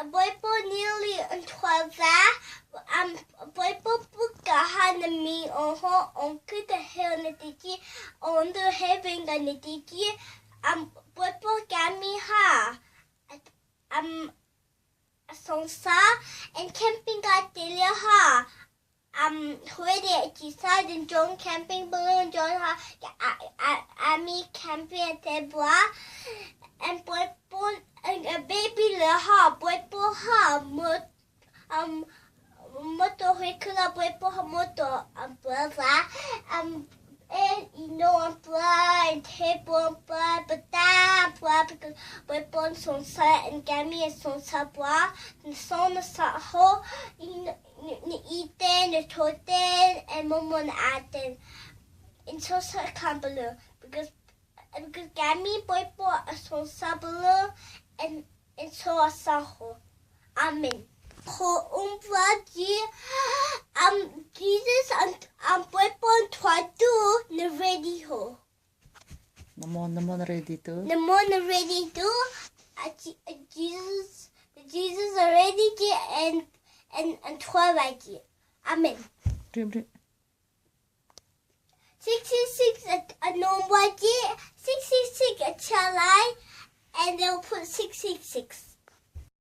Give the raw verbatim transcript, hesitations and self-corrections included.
Boipo nearly nthuav za, am, Boipo pukka ha nami oho, ong kuta hel na tiki, ong du heaven ga na tiki, am, Boipo Gami ha, am, songsa, and camping ga telia ha. Um, hwede kisa den John camping balloon John ha, a, a, ami camping at the bra, and Boipo, and a baby le ha, Boipo ha, mot, um, moto hwekula Boipo ha moto, um, brother, um, and you know, um, bra, and table, um, bra, but that, bra, because Boipo songsa, and Gami songsa, bra, and song sa ho, in, ni, ni iten, ni toten, and momon aten. In so sa kan balloon, because, because Gami Boipo a songsa balloon, and, and so a saho. Amen. Ho umbra di, am, Jesus and, am, Boipo nthuatu ni ready ho. Namo, namo ready tu. Namo ready tu. A, Je-, a Jesus, Jesus ready di and, and, and nthuav di. Amen. Ri, ri. Six six six a, a number di, six six six a chalai, and they'll put six six six.